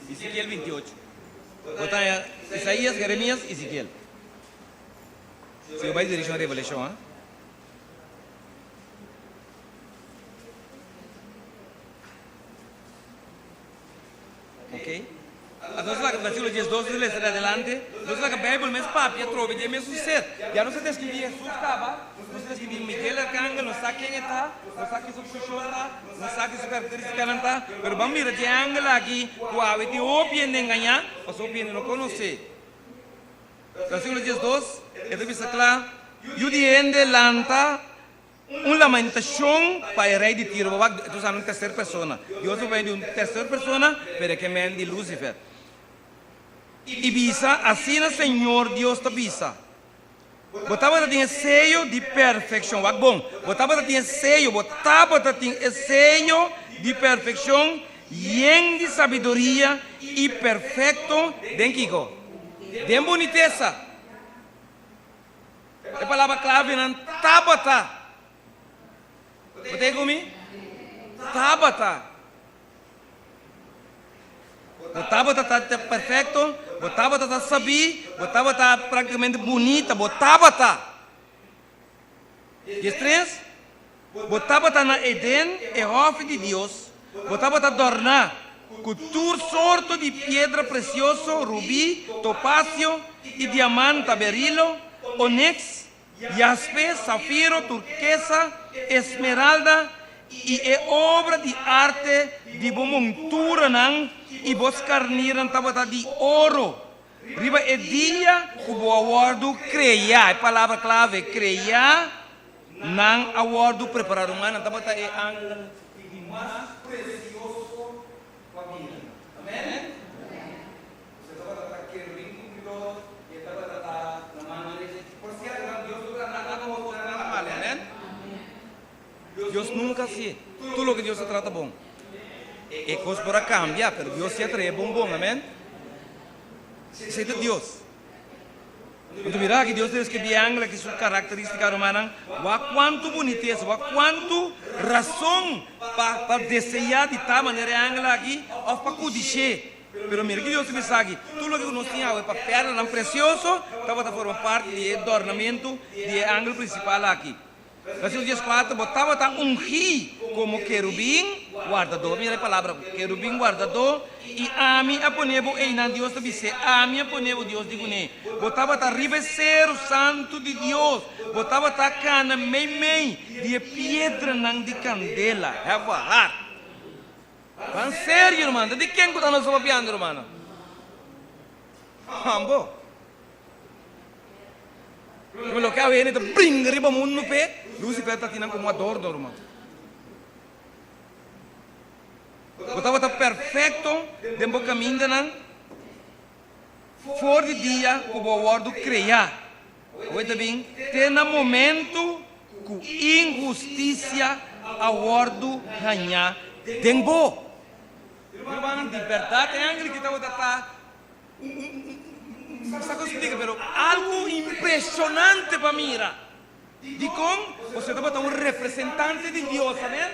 Ezekiel 28. Bo ta haña Isaías, Jeremias, Ezekiel. Si bo bai direkshon Revelashon, ha? Ok. Nos laga versículo 12 nos lesa di adelante. Nos laga Bijbel mes papia atrobe di e mesun ser. Ya nos a describí Jesús caba, nos a describí Miguel Arcángel, nos sa ken e ta, nos sa ki su funcion ta, nos sa ki su característicanan ta, pero ban mira di e angel aki cu awe tin hopi hende engañá, pasobra hopi hende no conoce. Versículo 12, e ta bisa cla, Yu di hende lanta Un lamentashon pa e rei di Tiro. Bo wak, e ta usando un terser persona. Dios a bai di un terser persona, pero e ke men di Lucifer. I bisa, Asina Señor Dios ta bisa, Bo tabata tin e seyo di perfekshon. Wak bon, bo tabata tin e seyo, bo tabata tin e seyo di perfekshon, yen di sabiduria i perfekto den kiko? Den bunitesa. E palabra clavenan tabata. Bo ta e ku mi? Tabata. Bo tabata ta perfecto, bo tabata ta sabí, bo tabata prácticamente bunita, bo tabata. 13, Bo tabata na Eden, e hòfi di Dios, bo tabata dòrná ku tur sorto di piedra presioso, rubí, topasio i diamanta, berilo, oneks, jaspe, safiro, turkesa, esmeralda, i e obra di arte di bo monturanan i bo skarnirnan tabata di oro. Riba e dia ku bo a wòrdu kreá, e palabra klave, kreá, Nan a wòrdu prepará ruman, nan tabata e angel di mas presioso pa mira. Amèn? Pues e tabata ta kerubin kumplidor i e tabata ta na man derecha. Por sierto, nan Dios no ta nada bon, nada malu. Amèn? Dios nunka hasié. Tur loke Dios ta trata bon. E kos por a kambia, pero Dios si a trae bon bon. Amèn? Esei ta Dios. Anto mira aki Dios ta describi e angel aki su caracteristica rumannan, wak cuantu bunitesa, wak cuantu razon pa pa desea di ta manera e angel aki of pa cudish'é. Pero mira ki Dios ta bisa aki, tur loke cu nos tin awe pa perlanan precioso tabata forma parti di e dornamentu di e angel principal aki. Versíkulo dieskuater, Bo tabata ungí komo kerubin wardadó. Mira e palabra kerubin wardadó. I ami a pone bo einan, Dios ta bis'é. Ami a pone bo, Dios di kuné. Bo tabata riba e seru santu di Dios. Bo tabata kana meimei di e piedranan di kandela. Have a heart. Ban serio, ruman. Ta di ken ku ta nos papiando, rumannan? Hambo. Kuma loke awe hende ta bringa riba mundu p'e, Lucifer ta tin nan komo adorno, ruman. Bo tabata perfekto den bo kamindanan for di dia ku bo a wòrdu kreá. Awe ta bin te na momentu ku inhustisia a wòrdu hañá den bo. Rumannan, di bèrdat e angel ki tabata ta No sa kon splika pero algu impresionante pa mira. Dikon? Pasobra tabata un representante di Dios, amen?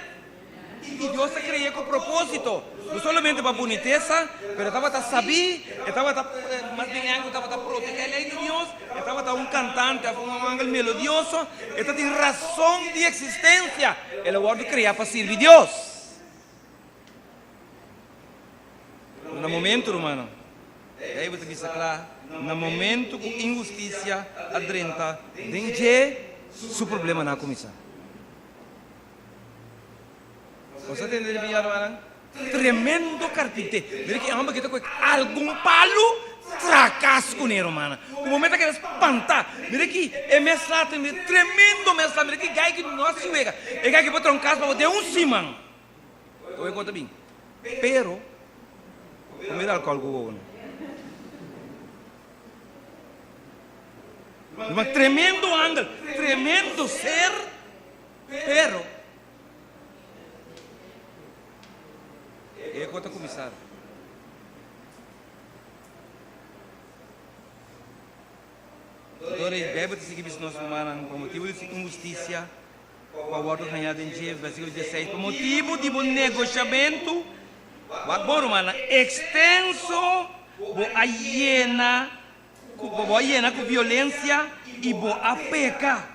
I Dios a kre'é ku propósito, no solamente pa bunitesa, pero e tabata sabí, e tabata, mas bien e angel tabata protegé e lei di Dios, e tabata un kantante òf un angel melodioso, e tatin rason di eksistensia, el a wòrdu kreá pa sirbi Dios. Na momento, rumannan. Bijbel ta bisa kla, na momento ku inhustisia a drenta den dje, su problemanan a kuminsá. Bo sa tende di mi, hermannan? Tremendo karpinté. Mira ki e homber ki ta kohe algun palu trakas kuné, rumannan. Ku bo mester keda spantá. Mira ki e mesla ta mira tremendo mesla. Mira ki gai ki no a siwega. E gai ki por traha un kas pa bo den un siman. Oe kon ta bin. Pero, bo mira alkohòl ku wowo no. Ruman, tremendo angel, tremendo ser, pero. E kos ta kuminsá. Dor e Beibel ta sigui bisa nos rumannan, pa motibu di su inhustisia ku a wòrdu hañá den dje, versíkulo dieseis, pa motibu di bo negoshamentu, wak bon rumannan, ekstenso bo a yena Ku bo a yena ku violensia i bo a peka.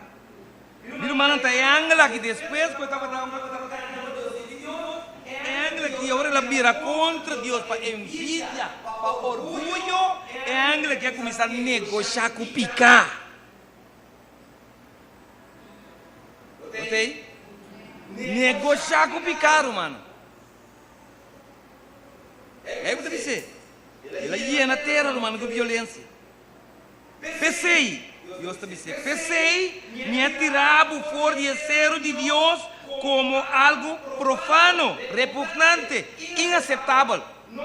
Mi rumannan, ta e angel aki despues ku e tabata e angel aki ora el a bira kontra Dios pa envidia, pa orguyo, e angel aki a kuminsá negoshá ku piká. Bo ta ei? Negoshá ku piká, rumannan. Ei bo ta bis'é, El a yena tera, rumannan, ku violensia. P'esei, Dios ta bis'é, p'esei mi a tira bo for di e seru di Dios komo algu profano, repugnante, inaseptabel,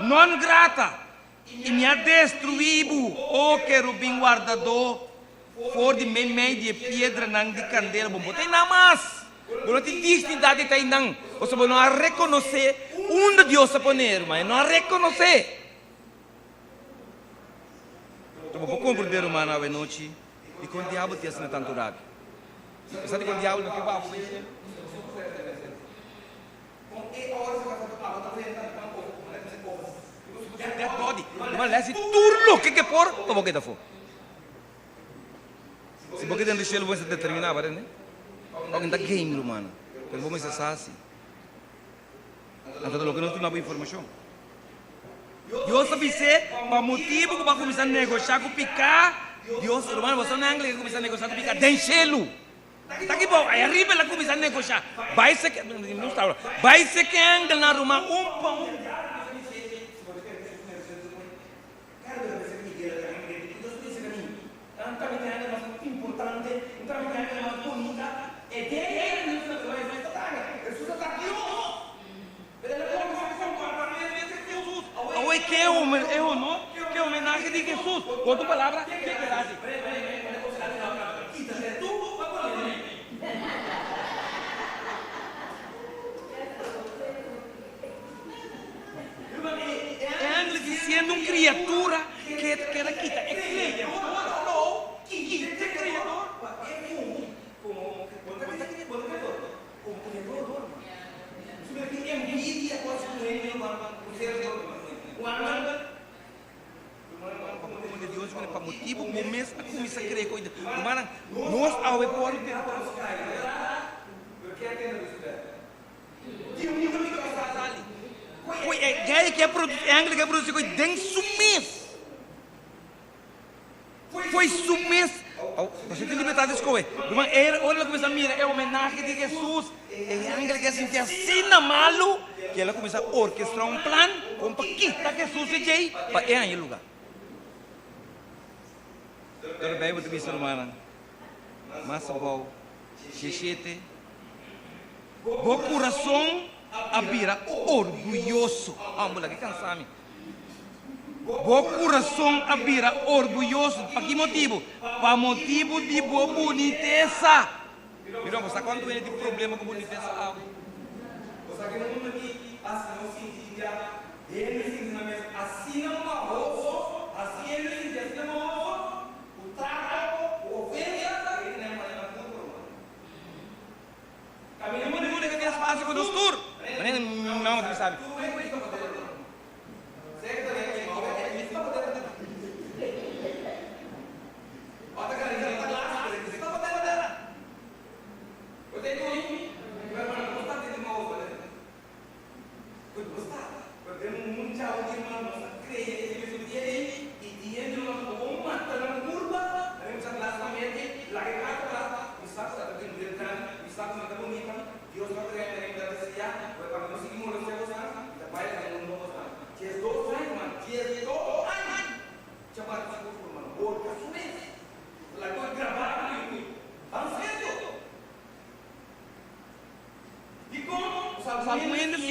non grata, i mi a destruí bo, o kerubin wardadó, For di meimei di e piedranan di kandela bo no ta einan mas. Bo no tin dignidat di ta einan, pasobra bo no a rekonosé unda Dios a pone, ruman. E no a rekonosé. Enton bo por komprendé, ruman, awenochi dikon diabel tin asina tantu rabia. Bo sa dikon diabel no ke wak bo bai shelu? Dead body. Ruman, lèsi tur loke ke por pa bo keda afó. Si bo ke den di shelu bo mester determiná, ba tende? Oke ta game rumannan, pero bo mester sa si. Anto ta loke nos duna bo informashon. Dios a bis'é, pa motibu ku bo a kuminsá negoshá ku piká, Dios, rumannan, bo sa un angel ke kuminsá negoshá ku piká den shelu. Ta ki bo, ai ariba el a kuminsá negoshá. Bai seke, mi gusta ahora, bai seke angelnan ruman un pa un. Awe ke e honor, ke homenahe di Hesus. Ku otro palabra, ke keda hasi? E angel di siendo un criatura ke ta keda kita e Creador no kita e Creador pa motibu ku bo mes a kuminsá kere ku rumannan nos awe por Koe e gei ke produsi, e angel ke produsi koe den su mes. Foi su mes. Au, boso tin libertad di skohe. Ruman, e ora el a kuminsá mira e homenahe di Hesus, e angel ke a sinti asina malu ke el a kuminsá orkestrá un plan kon pa kita Hesus di djei pa e haña luga. Pero Beibel ta bisa, rumannan, mas abou, Sheshete, Bo kurason a bira orguyoso. Amo laga kansa mi. Bo kurason a bira orguyoso. Pa ki motibu? Pa motibu di bo bunitesa. Mira, bo sa kuantu hende tin problema ku bunitesa awe? Bo sa ke mundu aki hasi nos sinti ya hende sinti nan mes asina mahoso, hasi hende sinti asina mahoso, Ku trato, ku ofensa, e ta nan manera tur por humano. Kaminda mundu mundu ke tin espasio pa nos tur. Manera mi mama ta bisa mi.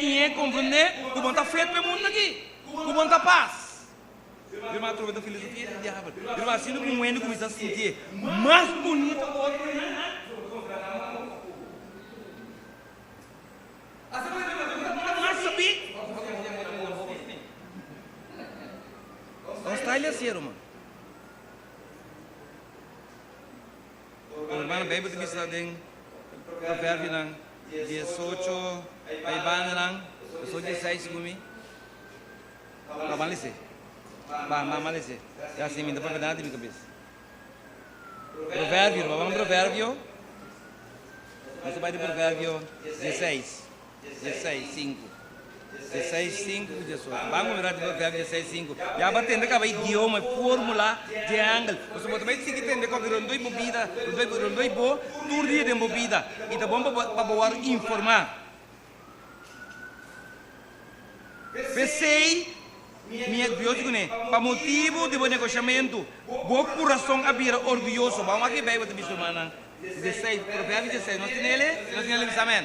siñ'é komprendé ku bo no ta fet pa e mundu aki, ku bo no ta pas. Irma atrobe ta filosofia di diabel. Irma asina ku un hende kuminsá sintié mas bunito ku otro hende. Mas sabí. Australia si ruman. Hermano Bijbel ta bisa den Proverbionan 18 pa e bandanan, 18, 16 segun mi. Ba ban lese. Ba, ba ban lese. Ya si mi ta papia nada di mi kabes. Proverbio, ba ban Proverbio. Nos ta bai di Proverbio 16. 16, 5. 16, 5 ku 18. Ban kuminsá di Proverbio 16, 5. Ya ba tende kaba idioma, e formula di angel. Pasobra bo ta bai sigui tende koki rondoi bo bida, rondoi, rondoi bo tur dia den bo bida. I ta bon pa bo, pa bo wòrdu informá. P'esei, mi a Dios di kuné, pa motibu di bo negoshamentu, bo kurason a bira orguyoso. Ban wak e Beibel ta bisa, rumannan. Dieseis, Proverbio dieseis, nos tin el? Si nos tin el, bisa amen.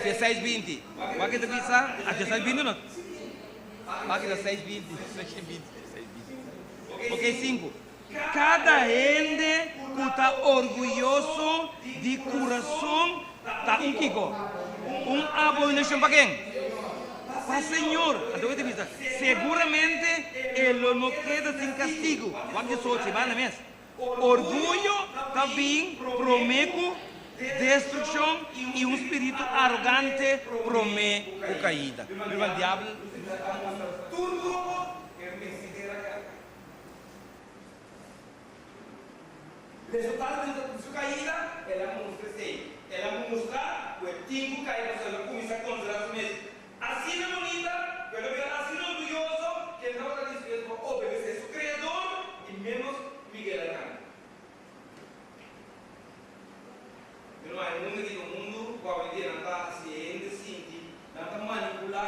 Dieseis 20. Wak e ta bisa, a dieseis 20 no? Wak e ta seis 20, seis 20, seis 20. Ok, sinku. Kada hende ku ta orguyoso di kurason ta un kiko? Un abominashon pa ken? Pa Señor. Anto ke ta bisa, Seguramente e lo no keda sin kastigu. Wak 18, banda mes. Orguyo ta bin promé ku destrukshon i un spiritu arogante promé ku kaida. Mira, Diabel a mustra tur grupo Resultado di su caida, el a mustra esey. El a mustra cu e tin cu cay pasobra el a cuminsa considera su mes asina bunita, cu el a bira asina orguyoso cu el tabata dispuesto pa obedece su Creador y menos Miguel Arcangel. Pero e mundo aki ta un mundo cu awendia nan ta haci e hende sinti, nan ta manipula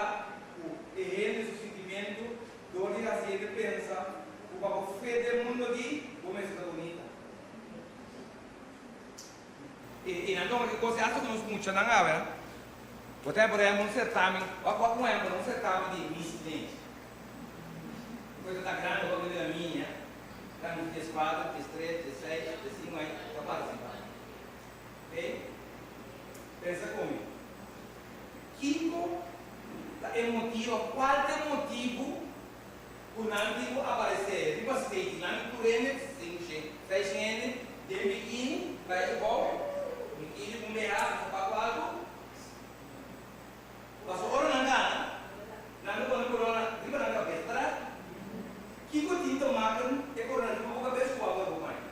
cu e hende su sintimento dor di haci hende pensa cu pa bo fe den mundo aki bo mester ta bunita. Y nan tuma ki cos y hasta cu nos muchanan awe, bo ta por ehemplo un certamen, wak wak un ehemplo, un certamen di Miss Teenage. Cu ta grandi wak di la minia. Tantu 14, 13, 16, 15 aña ta partisipá. Oke? Pensa ku mi. Kiko ta e motibu òf kual ta e motibu ku nan tin ku aparesé riba stage nan tur hende, sinku, seis hende, den bikini, bai abou, bikini ku un BH, un sapato altu? Pasobra ora nan gana, nan ta pone korona riba nan kabes. Para kiko tin ta maken e korona riba bo kabes ku awa bo paña?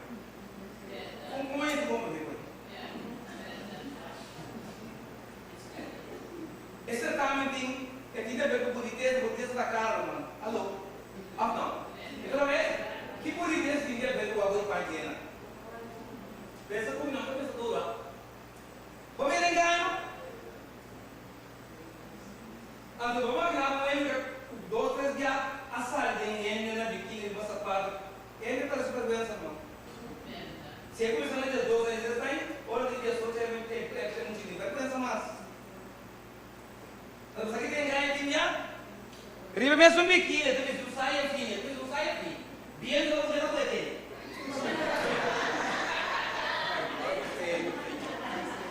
Kon kon hende komprende ku e sertamen tin e tin ta ber ku bunitesa, bunitesa ta karo man. Alo? Of no? E ta mes? Ki bunitesa tin di aber ku awa di paña yena? Pensa ku mi nan ta pensa tur a. Bo mira engano? Anto bo magina un hende ku dos tres bia a sali den hende na bikini riba sapato, hende ta su bergwensa no. Si e kuminsá na 12 aña 13 aña, ora di 18 aña e e mucha tin bergwensa mas. Anto bo sa ki ta engaña tin bia? Riba mesun bikini e ta bisti un saya fini, e ta bisti un saya fini. Biento ta pusha ta kue tene.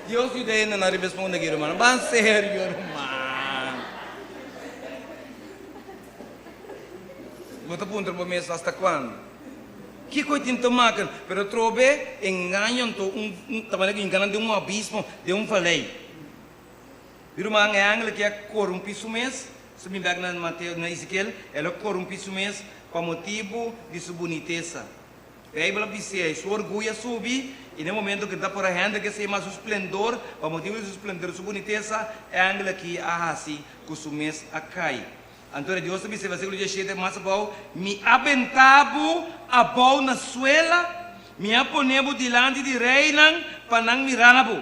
Dios yuda hende nan riba es mundo aki ruman. Ban serio ruman. Bo ta puntra bo mes hasta cuando? Kiko e tin ta maken? Pero atrobe engaño anto un ta manera ku hinka nan den un abismo, den un valei. Mi ruman, e angel aki a korumpí su mes, su bin bek na Mateo, na Ezekiel, el a korumpí su mes pa motibu di su bunitesa. Beibel a bis'é, su orguyo a subi, i na e momento ku e ta por a hende ke sema su splendor, pa motibu di su splendor i su bunitesa, e angel aki a hasi ku su mes a kai. Anto e Dios ta bisa, versíkulo 17 mas abou, Mi a bentá bo abou na suela, mi a pone bo dilanti di reinan pa nan mira na bo.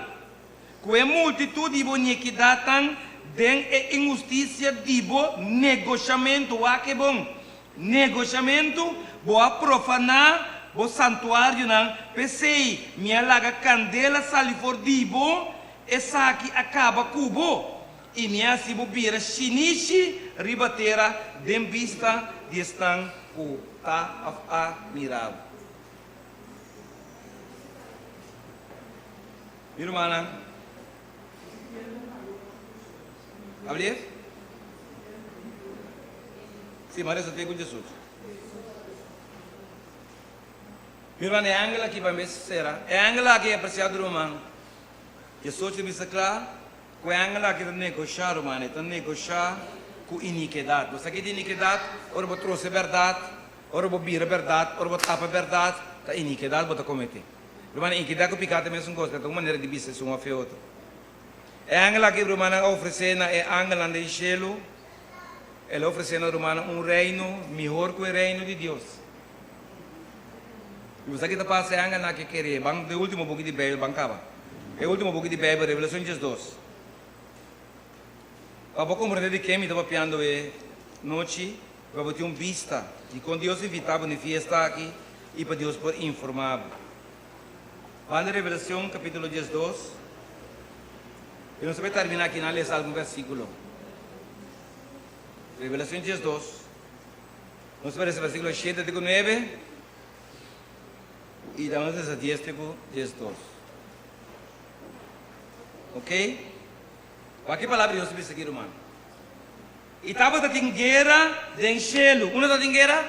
Ku e multitut di bo inikidatnan den e inhustisia di bo negoshamentu, wak e bon, negoshamentu, bo a profaná bo santuarionan, p'esei mi a laga kandela sali for di bo, esaki a kaba ku bo. i mi a hasi bo bira shinishi riba tera den bista di esnan ku ta òf a mira bo. Mi rumannan, Ablief? Sí, Maria sa te ku Jesus. Mi ruman, e angel aki pa mi sera. E angel aki, apresiado ruman, Jesus ta bisa kla ku e angel aki ta negoshá, ruman, e ta negoshá ku inikidat. Bo sa ki ta inikidat? Ora bo trose bèrdat, ora bo bira bèrdat, ora bo tapa bèrdat, ta inikidat bo ta kometé. Ruman, inikidat ku piká ta e mesun kos, ta un manera di bisa esun òf e otro. E angel aki, rumannan, a ofresé na e angelnan den shelu, el a ofresé na rumannan un reino mihor ku e reino di Dios. I bo sa ki ta pasa? E angelnan aki a kere, ban den e último buki di Beibel, ban kaba. E último buki di Beibel, Revelashon 12. Pa bo komprendé di ken mi ta papiando e nochi, pa bo tin un bista di kon Dios invitá bo na e fiesta aki i pa Dios por informá bo. Ban di Revelacion capítulo 12 y nos ta bay termina aki na lesa algun versículo. Revelacion 12, nos ta bay lesa versículo 7 te cu 9 y tambe nos lesa 10 te cu 12. Ok? Wak e palabra di Dios ta bisa aki, ruman. I tabata tin guera den shelu. Unda tabatin guera?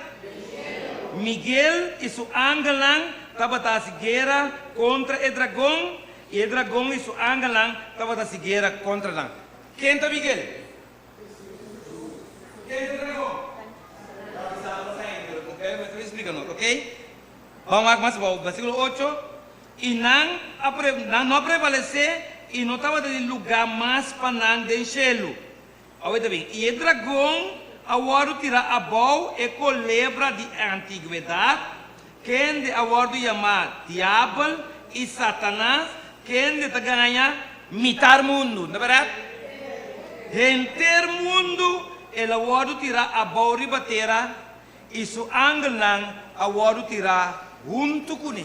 Miguel i su angelnan tabata hasi guera kontra e dragon, i e dragon i su angelnan tabata hasi guera kontra nan. Ken ta Miguel? Ken ta e dragon? Ban wak mas abou, versíkulo ocho, I nan a nan no a prevalesé, i no tabata tin lugá mas pa nan den shelu. Awe ta bin, I e dragon a wòrdu tirá abou, e kolebra di antigwedat, kende a wòrdu yamá Diabel i Satanas, kende ta gaña mitar mundu. No ta bèrdat? Henter mundu el a wòrdu tirá abou riba tera, i su angelnan a wòrdu tirá huntu kuné.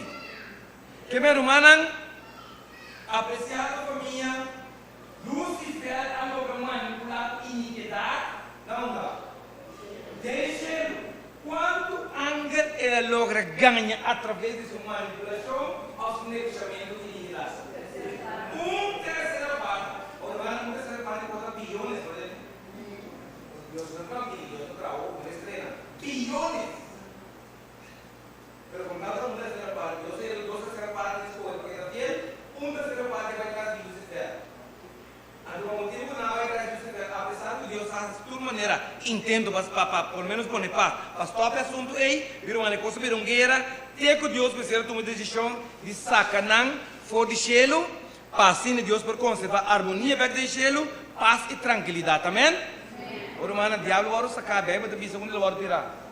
Ke mi rumannan, apresiado famia, Lucifer a logra manipulá ku inikidat na unda? Den shelu. Kuantu angel el a logra gaña atraves di su manipulashon òf su negoshamentu ku inikidat? Un tersera parti. Ora nan un tersera parti por ta biyones, no den? Dios no ta midi, Dios ta traha hopi, no estrena. Biyones! Pero con cada un tercera parte, Dios a yega dos tercera parte di scohe pa keda fiel, un tercera parte a bai tras di Lucifer. Anto pa motibu cu nan a bai tras di Lucifer, apesar cu Dios a haci tur manera intento pa pa pa por lo menos pone pas pa stop e asuntu ey, bira un cos a bira un guera, te cu Dios mester a tuma e decision di saca nan for di shelu, pa asina Dios por conserva armonia bek den shelu, pas y trankilidad. Amen? Ora rumannan, diablo wòrdu sacá, Bijbel ta bisa unda el wòrdu tirá.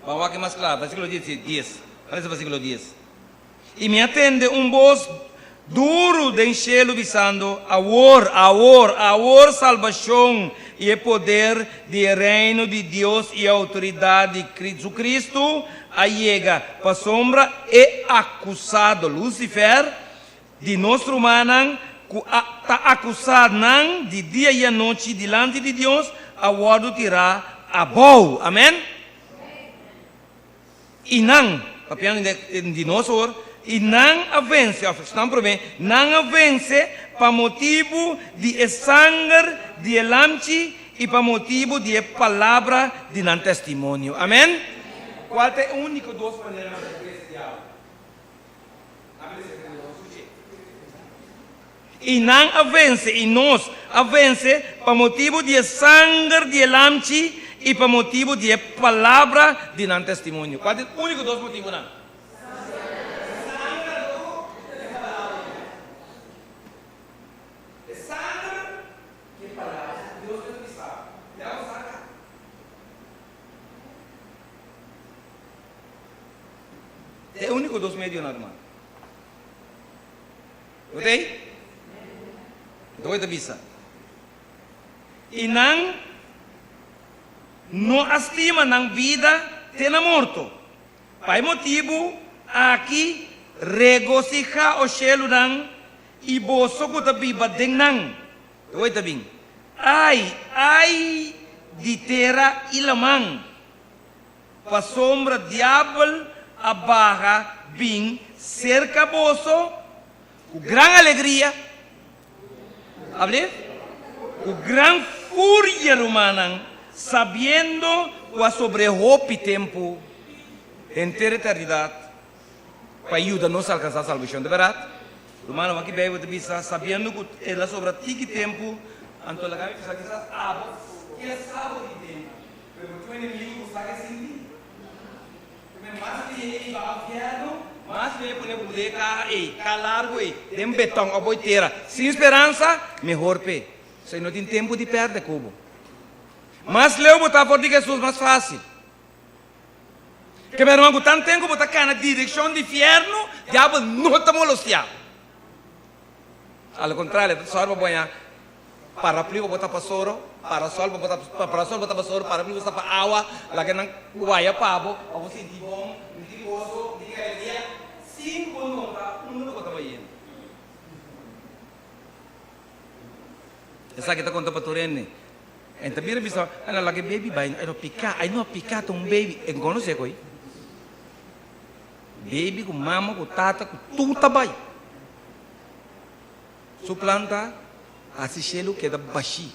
Ban wak e mas kla, versíkulo dies, dies. Ban lesa versíkulo dies. I mi a tende un bos duru den shelu bisando, Awor, awor, awor salbashon i e poder di e Reino di Dios i e outoridat di Su Kristu a yega, pasobra e akusado, Lusifer, di nos rumannan ku a ta akusá nan di dia i anochi dilanti di Dios a wòrdu tirá abou. Amèn. I nan, papiando di nos awor, i nan a vense, òf esnan promé, nan a vense pa motibu di e sanger di e Lamchi i pa motibu di e palabra di nan testimonio. Amèn. Kual ta e úniko dos maneranan pa vense diabel? I nan a vense, i nos a vense, pa motibu di e sanger di e Lamchi i pa motibu di e palabra di nan testimonio. Kua ta e úniko dos motibunan? Sanger i e palabra di Dios. E sanger i e palabra di Dios ta bisa, Diabel saka. Ta e úniko dos medionan, ruman. Bo ta ei? Anto e ta bisa, I nan no a stima nan bida te na morto. Pa e motibu aki regosihá, o shelunan, i boso ku ta biba den nan. Awor ta bin, Ai, ai di tera i laman, pasobra diabel a baha bin serka boso ku gran alegria, ablef? Ku gran furia, rumannan, sabiendo ku a sobr'é hopi tempu, henter eternidat, pa yuda nos alkansá salbashon. Di bèrdat, rumannan, wak ki Beibel ta bisa, Sabiendo ku el a sobra tiki tempu, anto laga mi bisa kisas abo ke sa bo tin tempu, pero bo tin un enemigu ku sa ke sinti. Primer mas lihé ei baha fièrnu, mas lihé pone bo den e kaha ei, kaha largu ei, den betòn òf boi tera, sin speransa, mehor p'e. So e no tin tempu di pèrdè ku bo. Mas leu bo ta for di Hesus, mas fásil. Ke mi herman ku tan ten ku bo ta kana direkshon di fièrnu, diabel no ta molostiá. Al kontrario, e ta sòru pa bo haña paraplu pa bo tapa soro, parasòl pa bo tapa, parasòl pa bo tapa soro, paraplu pa bo tapa awa, laga nan waya pa bo, pa bo sinti bon, sinti goso, sinti alegria, sin bo nota unda ku bo ta bayendo. Esaki ta konta pa tur hende. E ta bira bisa, Ai no laga e baby bai, ai no piká, ai no piká ta un baby. E konosé koe. Baby ku mama ku tata ku tur ta bai. Su plan ta hasi shelu keda bashí.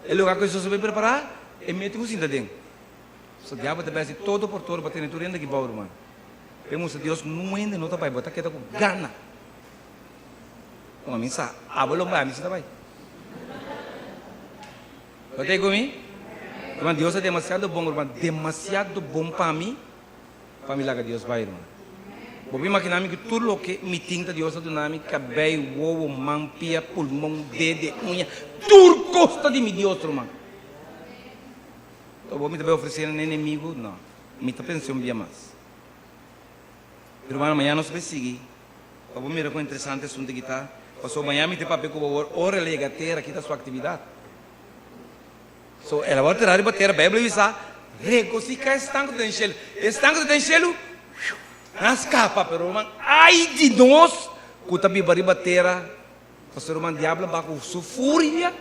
E lugar ku Hesus a bai prepará, e mete ku sinta den. So diabel ta bai hasi todo por todo pa tene tur hende aki bou, ruman. P'e mustra Dios nun hende no ta bai, bo ta keda ku gana. Kuma mi sa, abo lo bai, ami si ta bai. Bo ta ku mi? Ruman, Dios ta demasiado bon, ruman, demasiado bon pa mi, pa mi laga Dios bai, ruman. Bo por imaginá mi ku tur loke mi tin ta Dios a duna mi, kabei, wowo, man, pia, pulmon, dede, uña, tur kos ta di mi Dios, ruman. Bo mi ta bai ofresé na enemigu? No, mi ta pensa un bia mas. Rumannan, mañana nos bai sigui pa bo mira kon interesante asuntu aki ta. Pasobra mañana mi ta papia ku bo awor, ora el a yega tera, kita su aktividat. So, el a wòrdu tirá riba tera. Beibel a bisa, Regosihá esnan ku ta den shelu. Esnan ku ta den shelu, nan a skapa. Pero ruman, ai di nos ku ta biba riba tera! Pasobra ruman, diabel a baha ku su furia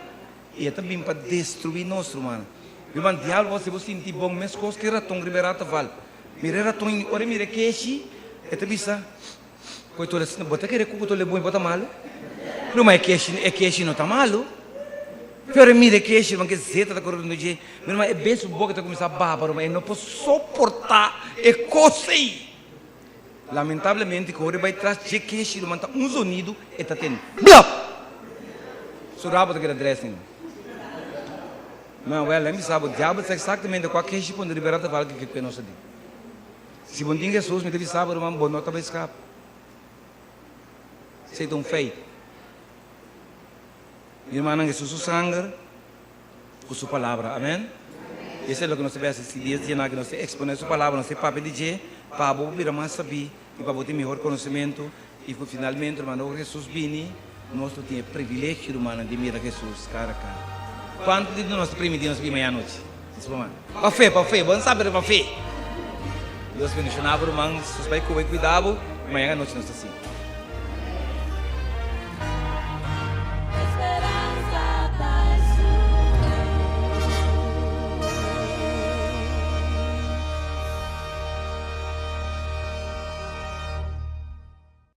i e ta bin pa destruí nos, rumannan. Ruman, diabel bo hasi bo sinti bon meskos ku e raton riba e rataval. Mira e raton i ora e mira e keshi, e ta bisa, Koe tole asina, bo ta kere ku tole bon i bo ta malu? Ruman, e keshi, e keshi no ta malu. Pero e mira e keshi, ruman, ke zeta ta kore rondó dje. Mi ruman, e bes su boka ta kuminsá baba, ruman, e no por soportá e kos ei. Lamentablemente, ku ora e bai tras dje keshi, ruman, ta un zonido e ta tende, Blop! Su rabo ta keda dressing. Ma wèl, lei mi sa bo, diabel sa eksaktamente kua keshi pone riba e rataval ke ke nos a di. Si bo no tin Hesus, mi ta bisa bo, ruman, bo no ta bai skapa. Esei ta un feit. Mi rumannan, Hesus su sanger ku su palabra. Amen. I esei loke nos ta bai hasi si dies dianan aki. Nos ta eksponé su palabra, nos ta papia di dje pa bo bira mas sabí i pa bo tin mihor konosementu. I ku finalmente, rumannan, ora Hesus bini, nos lo tin e privilegio, rumannan, di mira Hesus kara a kara. Kuantu di nos ta primintí nos bin mañana anochi? Nos por manda. Pa fe, pa fe, bo no sa pero pa fe. Dios bendishoná bo, ruman. Sus bai kuba i kuida bo. I mañana anochi nos ta sigui.